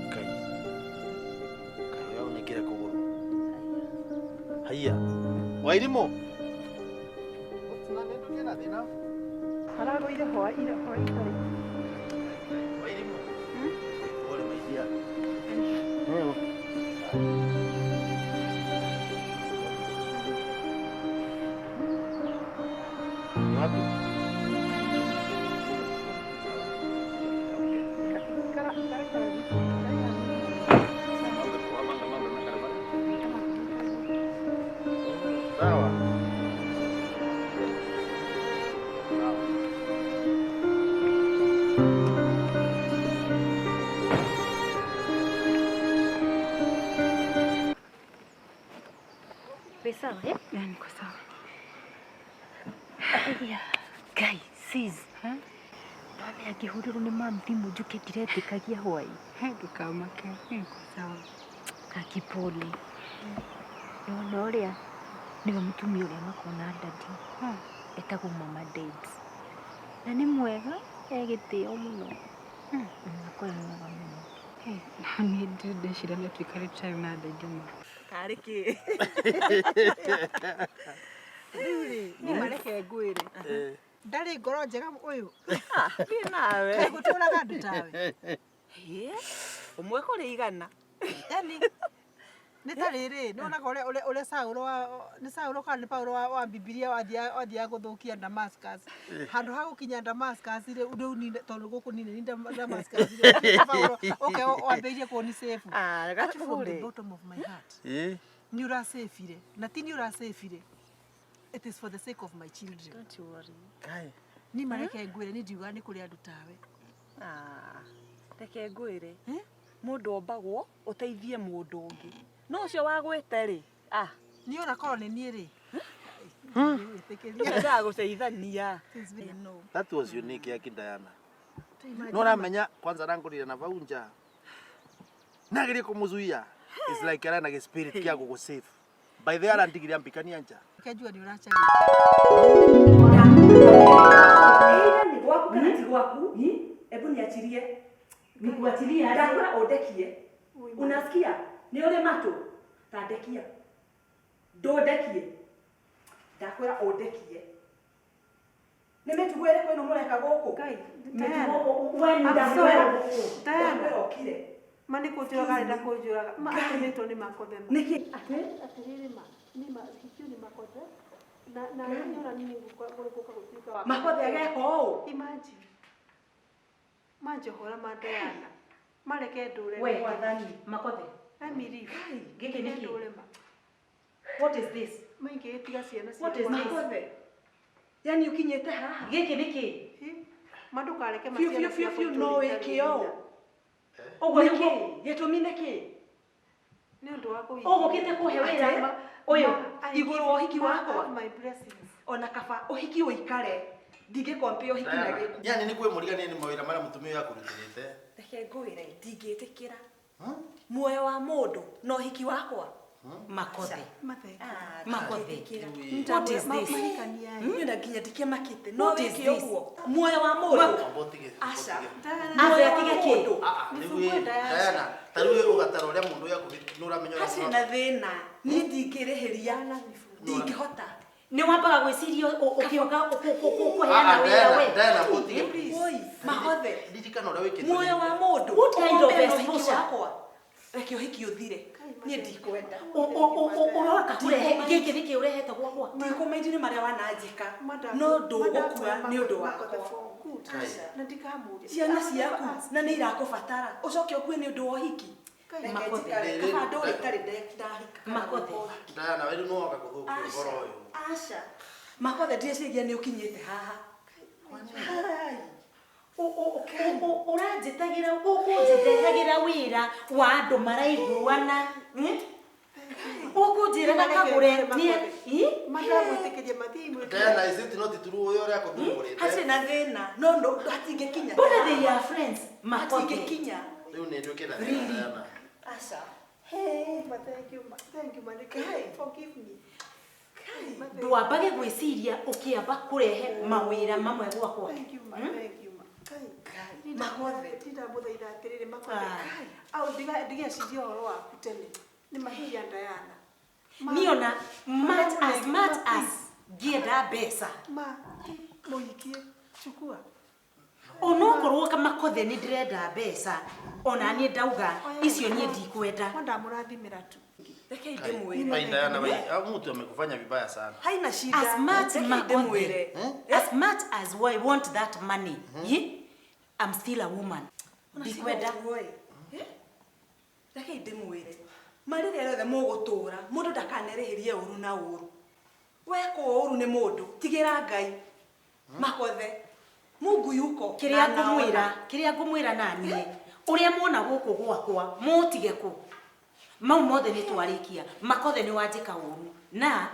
Ngai. Ngai yaunĩkire kũgũrũ. Haiya. Wairimũ. Na thĩna. Aragũire hwa ira hwa itarĩ. Wairimũ. Pole my dear. Ni wapi? Ikara ikara ikara. Sawa. Wĩ sawa eh? Ya, niko sawa. Aya, Ngai, sis. None angĩhũrĩrwo nĩ mam thimũ njuke ndiretĩkagia hwaĩ. He, Ndũkamake, niko sawa. Gaki pole. Nĩwona ũrĩa nĩwe mũtumia ũrĩa makona daddy. Etagwo mama Debs. Na nĩ mwega, e gĩtĩo mũno. Akoragwo e mwega mũno. He, na niĩ ndirĩ ndeciria no tuikare tũtarĩ na daddy ma. Karĩ kĩ? Rĩu rĩ, niĩ mareke ngwĩre. Ndarĩ ngoro njega ũyũ. Thiĩ nawe. Kaĩ gũtũraga andũ tawe. Ĩ, Ũmwe kũrĩ igana. Yani nĩ ta rĩrĩ, nĩ wonaga ũrĩa ũrĩa ũrĩa Saũlũ wa nĩ Saũlũ kana nĩ Paulo wa, wa Bibilia wathiaga wathiaga gũthũkia Damascus. Handũ ha gũkinya Damascus rĩ, rĩu nĩ tondũ gũkũ nĩ nĩ Damascus rĩ, Paulo oke wambĩrĩrie kũni save. Ah, From the gatibũrĩ. bottom of my heart. Eh. Nĩ ũracĩbire na ti nĩ ũracĩbire. It is for the sake of my children. Don't you worry. Kai. Ni mareke ngwĩre nĩ ndiugaga nĩ kũrĩ andũ tawe. Ah, reke ngwĩre. Mũndũ ombagwo ũteithie mũndũ ũngĩ. No ũcio wagwĩte rĩ, ah, Niĩ ona korwo nĩ niĩ rĩ. twendaga gũteithania. No. That was unique yaki Diana. No ramenya kwanza rangurire na vau nja. Nagerie kumuzuia. It's like arana ge spirit kia gugusave. By the arandigiria ambikania nja. Kenjua nĩ ũracaria. Either nĩ gwaku kana ti gwaku, hebu niachirie. Nikuachilie aje? Ndakwĩra ũndekie. Unasikia? Nĩ ũrĩ matũ? Ta ndekia. Ndũndekie. Ndakwĩra ũndekie. Nĩ mĩtugo ĩrĩkũ ĩno mũreka gũkũ? Ngai, Mĩtugo We I'm ndakwĩra sorry. Diana. ndakwĩra ũkire. Ma nĩ kũnjũraga arenda kũnjũraga. Ma atũmĩtwo nĩ makothe ma. Nĩkĩ? Atĩ? Atĩrĩrĩ ma, nĩ ma hikio nĩ makothe. Na na niĩ ona niĩ gũka gũka gũtuĩka wa. Makothe ageka ũũ? Imagine. Manjohora ma Diana. Mareke ndũre. We, Mwathani. Makothe. Let me live. Gĩkĩ nĩ kĩ? Ndũre ma. What is this? Maingĩgĩtiga ciana What is ciakwa. this? Makothe. Yaani ũkinyĩte haha? Gĩkĩ nĩ kĩ? Hi, Ma ndũkareke ma Biũ ciana biũ biũ ciakwa biũ no itũũre wĩke itarĩ ũũ. nyina. Ũguo Nĩkĩ? nĩguo Gĩtũmi nĩkĩ? Nĩ ũndũ wa kũhikia. ũgũkĩte kũhe wĩra Atĩ? ũyũ. Ma, I Igũrũ wa ũhiki ma, wakwa? have my blessings. Ona kaba ũhiki ũikare. Ndingĩkompea ũhiki na gĩkuũ. Yani nĩ kwĩ mũrigania nĩ mawĩra marĩa mũtumia ũyũ akũrutĩrĩte. Reke ngwĩre ndingĩtĩkĩra muoyo wa mũndũ na ũhiki wakwa. Makothe. Mathengi. Ah, Makothe. ndingĩtĩkĩra. What is this? Mahikania ĩ. Niĩ na nginya ndikĩmakĩte no What is wĩke this? ũguo muoyo wa mũndũ Amba ũtige. Aca. Diana, Aca Muoyo wa atige kĩ? mũndũ. Ah, ah, rĩu ĩ, Diana, ta rĩu ĩ ũgatara ũrĩa mũndũ ũyũ akũrutĩrĩte, nĩ ũramenya ũrĩa Hatirĩ mũndũ na thĩna niĩ ndingĩrĩhĩria ndingĩhota Nĩ wambaga gwĩciria ũkĩũka Ah, kũheana ah, wĩra Diana, we. Diana, ũtige please. Oi, mahothe Ririkana ũrĩa wĩkĩtwo muoyo nĩ- wa mũndũ What kind of ũkombea na ũhiki exposure? wakwa reke ũhiki ũthire niĩ ndikwenda Ũroka kũrehe gĩkĩ nĩkĩ ũrehete gwakwa? ndikũmaindi nĩ marĩa wananjĩka Madam- no madam ndũgũkua nĩ ũndũ Makothe wakwa for good. Aca. Na ndikamũria. ciana I will never ciaku ask. na nĩ irakũbatara ũcoke ũkue nĩ ũndũ wa ũhiki Reke Makothe. njikare, kaba ndũre itarĩ ndahika kana Makothe. gũkorwo. Diana, we rĩu nĩ woka gũthũkia ũhoro ũyũ. Aca. Makothe ndireciria nĩ ũkinyĩte haha. Hai. Ũranjĩtagĩra ũkũnjĩndehagĩra wĩra wa andũ maraiguana. Ũkũnjĩraga kagũre nĩ Mandagwĩtĩkĩria mathiĩ imwe. Diana, is it not true ũyũ ũrĩa akũthumũrĩte? Hatirĩ na thĩna no no hatingĩkinya. Mbona they are friends? Makothe. Matingĩkinya. Rĩu nĩ nduĩkĩte Really? Diana. Aca. Hey, ma thank you, ma thank you, ma Kai, forgive me. Kai, ma thank you. Ndwambage gwĩciria ũkĩamba kũrehe mawĩra mamwe gwakwa. Thank you, ma thank you, ma. Kai, kai. Makothe. Ndindamũthaitha atĩrĩrĩ Makothe. Ah. Kai, au ndigeciria ũhoro waku tene. Nĩ mahĩtia Diana. Ma- Niona much as Ma, much as please. ngĩenda mbeca. Ma, mũhikie, chukua. Onokorwo Makothe nĩ ndĩrenda mbeca, ona niĩ ndauga icio niĩ ndikwenda. Ko ndamũrathimĩra tu. Reke ndĩmwĩre. Ai, Diana, wai, au mtu amekufanya vibaya sana. Haina shida. As much Reke Makothe, ndĩmwĩre. as much as I want that money, ye, I'm still a woman. Ndikwenda. Reke ndĩmwĩre. Ma rĩrĩa rĩothe mũgũtũra, mũndũ ndakanerĩhĩrie ũru na ũru. Wekwo ũru nĩ mũndũ, tigĩra Ngai. Makothe. Mungu yuko. Kĩrĩa na anaona. ngũmwĩra, kĩrĩa ngũmwĩra naniĩ, ũrĩa muona gũkũ gwakwa, mũtige kũ. Mau mothe nĩ twarĩkia. Makothe nĩ wanjĩka ũru. Na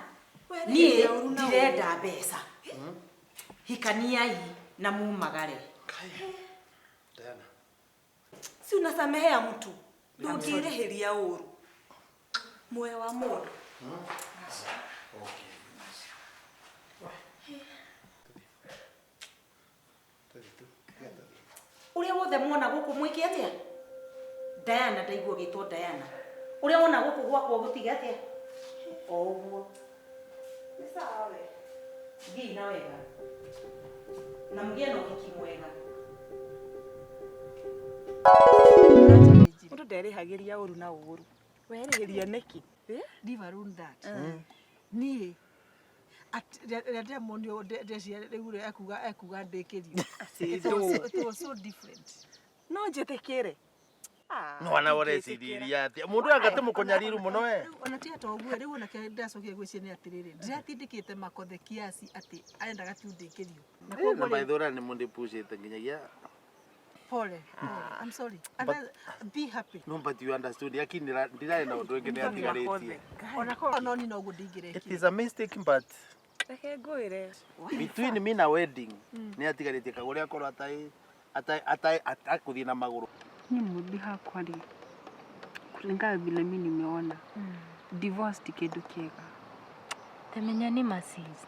niĩ Werĩhĩria ũru na ũru. ndirenda mbeca. Hikaniai na mumagare. Kai. Diana. Si unasamehea mtu. Ndũngĩrĩhĩria ũru. Muoyo wa mũndũ. Okay. Tũthiĩ tu. Ũrĩa wothe muona gũkũ mwĩke atĩa? Diana ndaigua ũgĩtwo Diana. Ũrĩa wona gũkũ gwakwa gũtige atĩa? O ũguo. Nĩ sawa we. Thiĩi na wega. Na mũgĩe na ũhiki mwega. Mũndũ nderĩhagĩria ũru na ũru. Werĩhĩria nĩkĩ? Leave alone that. Niĩ rĩrĩa ndĩramuonio ndeciria rĩu rĩ ekuga ndĩkĩrio. It was so different. No njĩtĩkĩre. No ana ũreciriria atĩa? Mũndũ anga ti mũkũnyariru mũno we. Rĩu ona tiga to ũguo rĩu ona kĩrĩa ndĩracokire gwĩciria nĩ atĩrĩrĩ, ndĩratindĩkĩte Makothe kiasi atĩ arendaga tu ndĩkĩrio. Na Na koguo by rĩ, the way nĩ mũndũ pushĩte nginyagia. Pole, pole. I'm sorry. And be happy. No, but you understood. Lakini ndirarĩ na ũndũ ũngĩ nĩ atigarĩtie. Ona korwo no niĩ noguo It ndingĩrekire. is a mistake, but Reke ngwĩre. between me na wedding nĩ atigarĩtie kagũrĩ akorwo atarĩ atarĩ atakũthiĩ na magũrũ. Ni mũmbi hakwa rĩ, kulingana vile mi nimeona, divorce ti kĩndũ kĩega. Tamenya nĩ masis.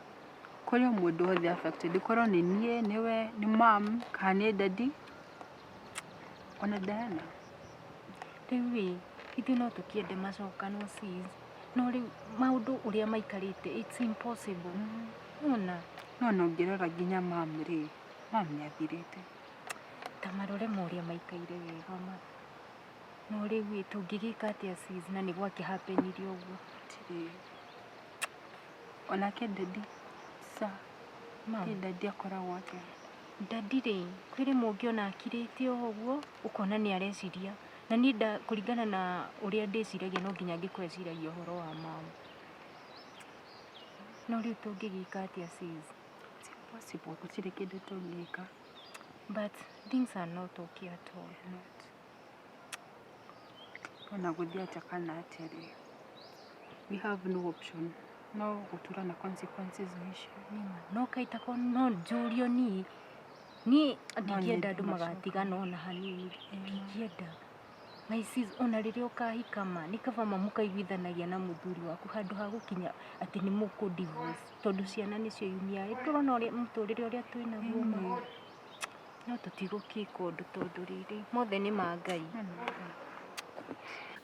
Kũrĩ o mũndũ wothe affected, korwo nĩ niĩ, nĩwe, nĩ mam, kana nĩ daddy, ona Diana. Rĩu ĩ, ithuĩ no tũkĩende macokanwo sis, no rĩu maũndũ ũrĩa maikarĩte, it's impossible. Ona No ona ũngĩrora nginya mam rĩ, mam nĩ athirĩte. Ta marore ma ũrĩa maikaire wega ma. No rĩu ĩ, tũngĩgĩka atĩa sis, na nĩ gwakĩhapenire ũguo? Gũtirĩ. Onake daddy sa Mam. Ĩ daddy akoragwo atĩa? Daddy rĩ, kwĩ rĩmwe ũngĩona akirĩte o ũguo, ũkona nĩ areciria. Na niĩ kũringana na ũrĩa ndĩciragia no nginya angĩkorwo eciragia ũhoro wa mama. No rĩu tũngĩgĩka atĩa sis? It's impossible, gũtirĩ kĩndũ tũngĩka. But things are not okay at all. Not. Ona gũthiĩ atĩa kana atĩa rĩ, we have no option no gũtura na consequences icio. Nĩma, no kaita ko no njũrio niĩ, niĩ ndingĩenda nyende andũ magatigana ona hanini, ndingĩenda. My sis, ona rĩrĩa ũkahika ma, nĩ kaba ma mũkaiguithanagia na mũthuri waku handũ ha gũkinya atĩ nĩ mũkũ divorce, tondũ ciana nĩcio yumia. Tũrona ũrĩa mũtũrĩre ũrĩa twĩnaguo ma. No tũtigũkĩka ũndũ tondũ rĩrĩ, mothe nĩ ma Ngai.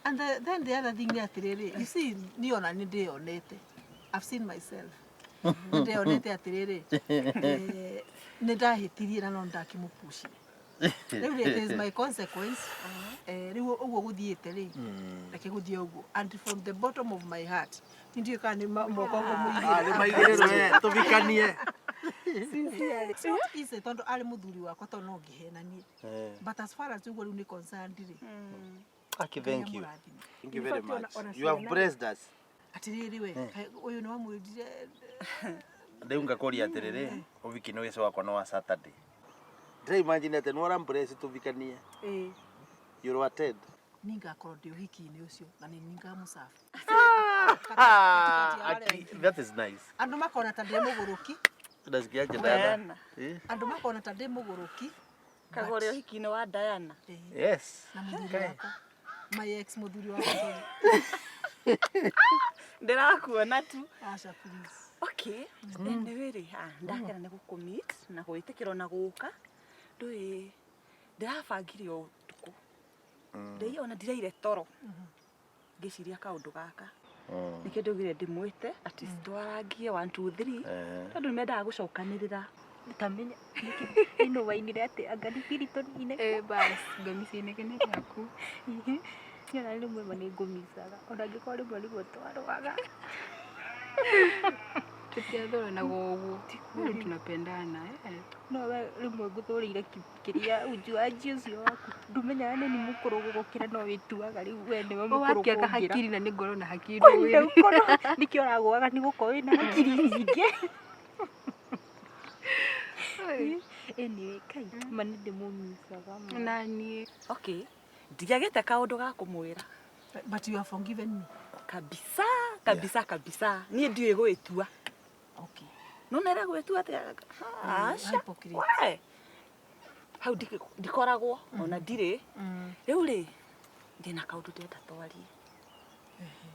And then the other thing nĩ atĩrĩrĩ, you see, niĩ ona nĩ ndĩyonete. I've seen myself. Nĩ ndĩyonete atĩrĩrĩ, nĩ ndahĩtirie na no ndakĩmũpucire. Rĩu rĩ, it is my consequence. Rĩu ũguo gũthiĩte rĩ, reke gũthiĩ ũguo. And from the bottom of my heart, niĩ ndiũĩ kana nĩ moko Ah, nĩ ngũmũigĩrĩra. maigĩrĩrwo we, tũvikanie. Sincerely. It's not easy tondũ arĩ mũthuri wakwa tondũ no ngĩhenanie. But as far as ũguo rĩu nĩ concerned rĩ, Aki, Ngai thank you. amũrathime. Thank you very In fact, much. ona You have ciana- blessed us. Atĩrĩrĩ we, kaĩ ũyũ nĩ wamwĩrire? Rĩu ngakũria atĩrĩrĩ, ũhiki nĩ wĩce wakwa nĩ wa Saturday. Ndĩra imagine atĩ nĩ warambless tũvikanie. You'll attend. Niĩ ngakorwo ndĩ ũhiki-inĩ ũcio na nĩ niĩ ngamũcabu. Ah, Aki, that is nice. Andũ makona ta ndĩ mũgũrũki. Nasikiaje dada? Eh? Andũ makona ta ndĩ mũgũrũki. Kagore ũhiki-inĩ wa Diana. Yes. Na mũthuri wakwa. My ex mũthuri wakwa, sorry. Ndĩrakuona tu. Aca, please. Okay. Anyway rĩ, ah, ndakena nĩ gũkũmeet na gwĩtĩkĩrwo na gũka. Ndũĩ ndĩrabangire o ũtukũ. Ndĩi ona ndiraire toro. Ngĩciria kaũndũ gaka. Nĩkĩo ndaugire ndĩmwĩte at least twarangie 1 2 3. Tondũ nĩ mendaga gũcokanĩrĩra. Utamenya ino wainire ati anga nĩ Piriton ine. Eh, bas ngamici-inĩ nĩ yaku. Niona rĩmwe ma nĩ ngũmicaga ona angĩkorwo rĩmwe nĩguo twarũaga. Tutiathoranaga ũguo. Bado tunapendana eh. No we rĩmwe ngũthũrĩire kĩrĩa ujuaji ũcio waku ndũmenyaga nĩ ni mũkũrũ gũgũkĩra no wĩtuaga rĩu we nĩwe mũkũrũ Wakĩaka kũngĩra. hakiri na nĩ ngorwo na hakiri Kwenda ũkorwo nĩkĩo ũragũaga nĩ gũkorwo wĩna hakiri nyingĩ. Anyway, kai ma nĩ ndĩmũmicaga ma. Na niĩ. Okay. Ndiagĩte kaũndũ ga kũmwĩra. But you have forgiven me. Kabisa, kabisa, kabisa. Niĩ ndiũĩ gwĩtua. Okay. Nona ĩrĩa gwĩtua atĩa? Aca. Hypocrite. We. Hau ndikoragwo ona ndirĩ. Rĩu rĩ ndĩna kaũndũ ndĩrenda twarie.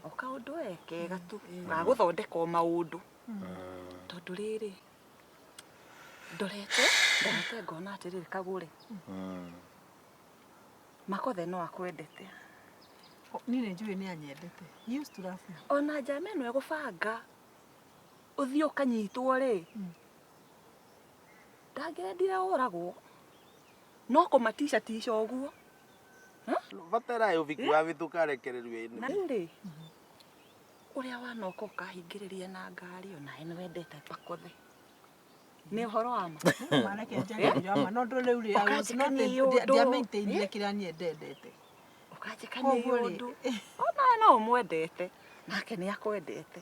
O kaũndũ we kega tu ga gũthondeka o maũndũ. Tondũ rĩrĩ ndorete ndorete ngona atĩrĩrĩ Kagũre. Makothe no akwendete. Niĩ nĩ njũĩ nĩ anyendete. He used to love me. Ona njama ĩno ĩgũbanga ũthiĩ ũkanyitwo rĩ ndangĩrendire ũragwo no kũmatica tica ũguo. Batera ũhiki wa wĩtũka rekererio Na rĩu rĩ ũrĩa wanoka ũkahingĩrĩria na ngari onawe nĩ wendete Makothe. Nĩ ũhoro wa ma. Mareke njarĩrie wa ma no ndũ rĩu rĩ I was not Ũkanjĩka nĩ ũndũ. ndiamaintainire kĩrĩa niĩ ndendete. Ũkanjĩka nĩ Koguo rĩ, ũndũ. Onawe no ũmwendete nake nĩ akwendete.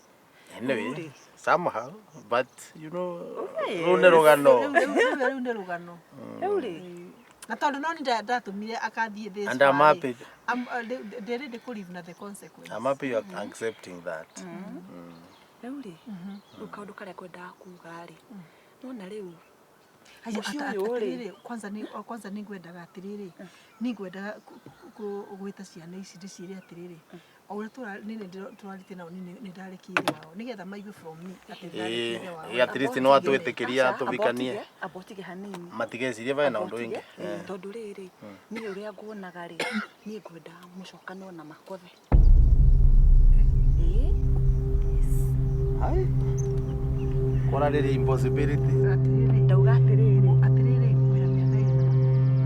Anyway, somehow, but you know, Yes. rũu nĩ rũgano. Rĩu nĩ rũgano. Rĩu rĩ Na tondũ no nĩ ndatũmire akathiĩ this And I'm far rĩ, happy. Ndĩ ready kũ live na the consequence. I'm happy you are accepting that. Rĩu rĩ rĩu kaũndũ karĩa ngwendaga kuga rĩ nona rĩu Haya, Mũciĩ ũyũ rĩ. atĩrĩrĩ, kwanza nĩ kwanza nĩ ngwendaga atĩrĩrĩ nĩ ngwendaga gwĩta ciana ici ndĩciĩre atĩrĩrĩ o ũrĩa nĩ tũrarĩtie nao nĩ ndarekia ithe wao nĩgetha maigue from me atĩ ndarekia ithe wao. Ĩĩ, at least nĩ watwĩtĩkĩria Aca, tũhikanie. amba ũtige hanini. Matigecirie bena Amba ũndũ ũtige, ũngĩ. ĩĩ, tondũ rĩrĩ niĩ ũrĩa nguonaga rĩ niĩ ngwendaga mũcokanwo na Makothe. Ĩĩ. Hai. Kora rĩrĩ impossibility. Atĩrĩrĩ, Ndauga atĩrĩrĩ atĩrĩrĩ ngwĩra mĩaka ĩrĩ na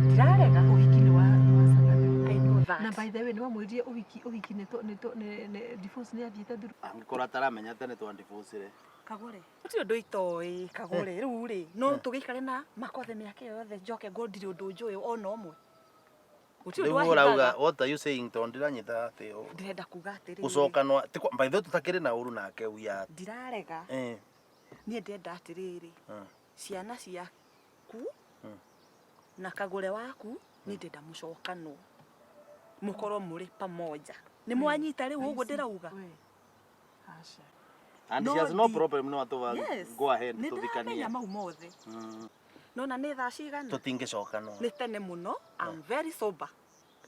ndirarega. ũhiki nĩ wa nĩ wa Saturday. I know that. Na by the way nĩ wamwĩrire ũhiki ũhiki nĩ tũ- nĩ tũ- nĩ nĩ divorce nĩ athiĩte through. Angĩkorwo ataramenya atĩ nĩ twandivorcire. Kagũre gũtirĩ ũndũ itoĩ Kagũre rĩu rĩ no tũgĩikare na Makothe mĩaka ĩyo yothe njoke ngorwo ndirĩ ũndũ njũĩ ona ũmwe. Gũtirĩ ũndũ Rĩu ũrauga wahithaga. what are you saying tondũ ndiranyita atĩ Ndĩrenda kuga atĩrĩrĩ gũcokanwo ti kwa- by the way tũtakĩrĩ na ũru nake we are ndirarega. eh Niĩ ndĩrenda atĩrĩrĩ ciana ciaku na Kagũre waku niĩ ndĩrenda mũcokanwo mũkorwo mũrĩ pamoja. Nĩ mwanyita rĩu ũguo ndĩrauga? We, aca. And No she has no ndi- problem no atũva Yes. go ahead Nĩ tũthikanie. ndĩramenya mau mothe. Nona nĩ thaa cigana? Tũtingĩcokanwo. Nĩ tene mũno. I'm very sober.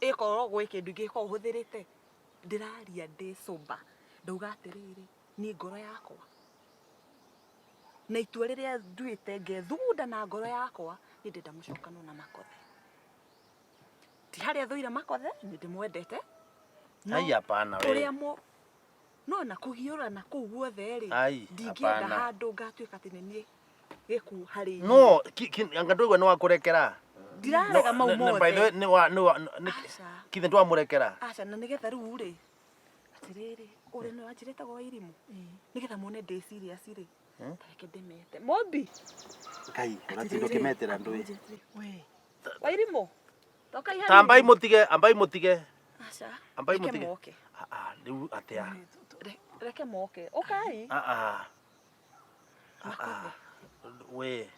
Ĩkorwo gwĩ kĩndũ ingĩkorwo hũthĩrĩte ndĩraria ndĩ sober. Ndauga atĩrĩrĩ niĩ ngoro yakwa na itua rĩrĩa nduĩte ngethugunda na ngoro yakwa niĩ ndĩrenda mũcokanwo na Makothe. Ti harĩa thũire Makothe nĩ ndĩmwendete. No Ai hapana we. ũrĩa mo no na kũgiũrana kũu guothe rĩ Ai, ndingĩenda hapana. handũ ngatuĩka atĩ nĩ niĩ gĩkuũ harĩ inyuĩ. No anga ndũigua nĩ wakũrekera. Ndirarega mau By the way mothe. nĩ wa nĩ wa nĩ Aca. kithe ndwamũrekera. Aca na nĩgetha rĩu rĩ atĩrĩrĩ ũrĩa nĩ wanjĩrĩte gwa irimũ nĩgetha muone ndĩ serious rĩ ta reke ndĩmete Mobi. Kai ũratinda ũkĩmetĩra ndũĩ. We, Wa irimũ toka Ta ambai mũtige ambai mũtige. Aca Ambai reke mũtige. moke. Ah ah rĩu atĩa. Reke moke ũkai. Ah ah. Makothe. We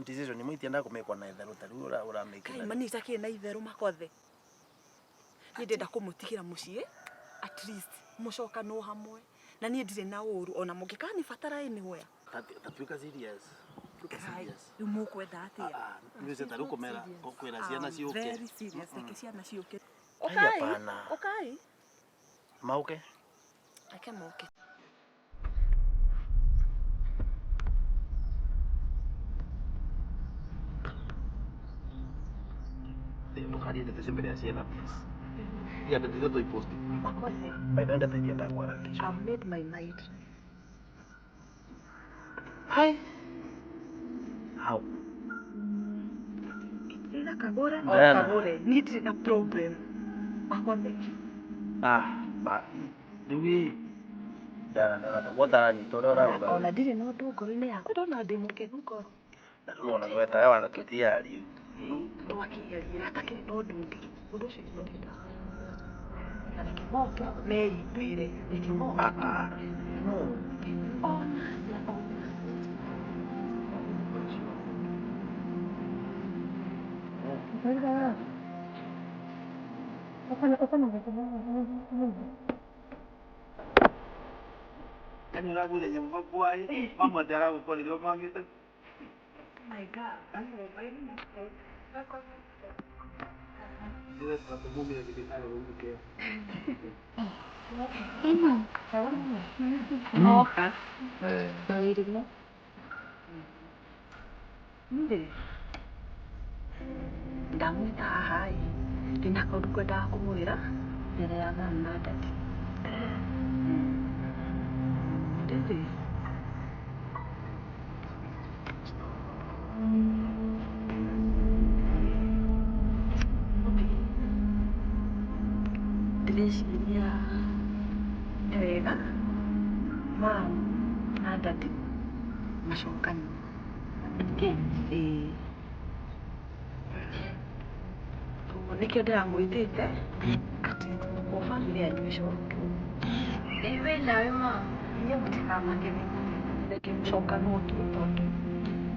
decision imwe itiendaga kũmĩkwo na itherũ ta rĩu ũramĩkĩra. Kai mani itakĩrĩ na itherũ Makothe. Niĩ ndĩrenda kũmũtigĩra mũciĩ at least mũcokanwo hamwe na niĩ ndirĩ na ũru ona mũngĩkanibatara anywhere. Tatuĩka serious. Serious. Rĩu mũkwenda atĩa? Ah, nĩ ta rĩu kũmera kwĩra ciana I'm ciũke. very serious. Reke ciana ciũke. Ai, Ũkai, hapana. ũkai. Mauke. Reke moke. Ndũkarie ndeto icio mbere ya ciana please. Tiga ndeto icio tũiposti. By the way, ndeto iria ndakwaranĩria. I've made my mind. Hi. How? Ndĩna kagũra no Diana. kagũre. Niĩ ndirĩ na problem. Makothe. Ah, ba. Rĩu ĩ. Ndana ũtaranyita ũrĩa ũrauga. Ona ndirĩ na ũndũ ngoro-inĩ yakwa ndona ndĩ mũkenu ngoro. Na rĩu ona gwetaga wana tũtiarie. Twakĩaria hatakĩrĩ na ũndũ ũngĩ. Ũndũ ũcio nĩguo ndĩndaga. Na reke moke meiguĩre. Reke moke. Ah, ah. No. Ona na ona. Yaani ũragũire nyamũ makuaĩ, mamwe ndaragũkorire ũmangĩte. My God. Ndĩrenda kũmumia thibitarĩ ũguke. Moka. Eh. Nĩ ndamwĩta haha ĩ ndĩna kaũndũ ngwendaga kũmwĩra mbere ya mami na dadi. Rĩrĩ ndĩreciria nĩ wega mami na dadi macokane. Ĩĩ. Ũguo nĩkĩo ndĩramwĩtĩte atĩ o bamĩrĩ yanyu ĩcoke. Ĩĩ nawe ma. Inyuĩ mũtikamake reke mũcokanwo tu tondũ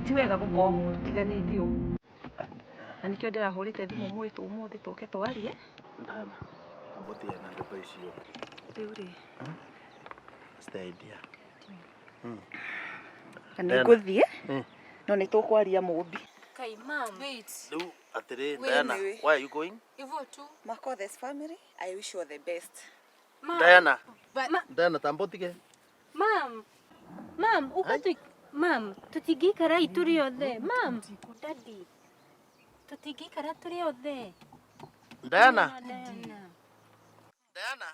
ti wega gũkorwo mũtiganĩte ũguo. Na nĩkĩo ndĩrahũrĩte thimũ mwĩtwo ũmũthĩ tũke twarie. Ndana. Ambotia na ndeto icio. Rĩu rĩ That's the idea. Na nĩ ngũthiĩ Mm. no nĩ tũkwaria mũmbi. Kai mam. Wait. Rĩu atĩrĩ, Wait. Diana, why are you going? Hivyo tu. Makothe's family, I wish you all the best. Mam. Diana. But Diana, tambotige. Mam. Mam, uka tu Mam, tũtingĩikara tũrĩ othe. Mam. Daddy. Tũtingĩikara tũrĩ othe. Diana. Diana. Diana.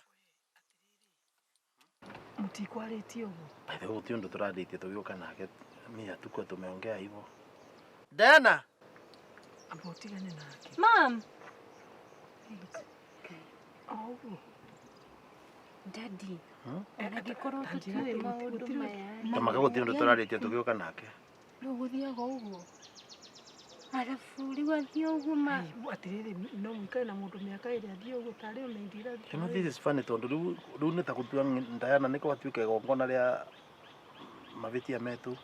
Mũtikwarĩtie ũguo. By the way, gũtirĩ ũndũ tũrarĩtie tũgĩũka nake. Mi hatukuwa tumeongea hivyo. Diana. Amba ũtigane nake. Mam. O ũguo. Daddy. Hmm? Ona angĩkorwo tũtiũĩ maũndũ maya. Tamaka gũtirĩ ũndũ tũrarĩtie tũgĩũka nake. rĩu gũthiaga ũguo. Arabu rĩu athiĩ ũguo ma. Ai, atĩrĩrĩ no mũikare na mũndũ mĩaka ĩrĩa athiĩ ũguo tarĩ ona ithira. You know this is funny tondũ rĩu rĩu nĩ ta gũtua Diana nĩ gwatuĩka igongona rĩa mavĩtia metu.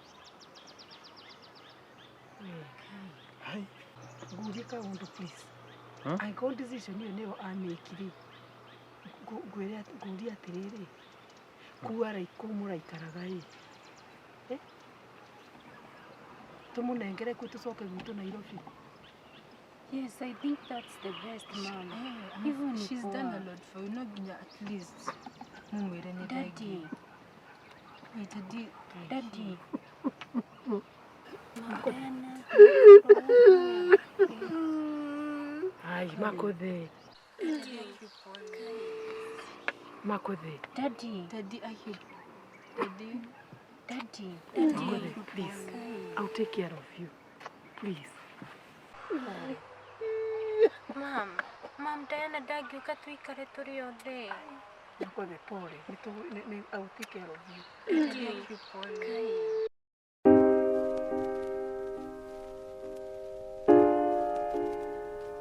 Hai. Ngurie kaũndũ please. Hmm? Angĩkorwo decision ĩyo nĩyo amĩkire ngwĩre ngũrie atĩrĩrĩ kũu kũu mũraikaraga ĩ Eh? Tũmũnengere kũu tũcoke gwitũ Nairobi. Yes, I think that's the best, mom. Hivyo ni She's poa. done a lot for you. No nginya at least mumwĩre nĩ Daddy. thengiũ. Wait, daddy. Daddy. Diana. Ai, Makothe. Makothe. Daddy. Daddy, I Daddy. Daddy. Makothe, please. I'll take care of you. Please. Mam. Mam, Diana ndangĩũka tũikare tũrĩ othe. Makothe, pole. I will take care of you. Daddy. Kai.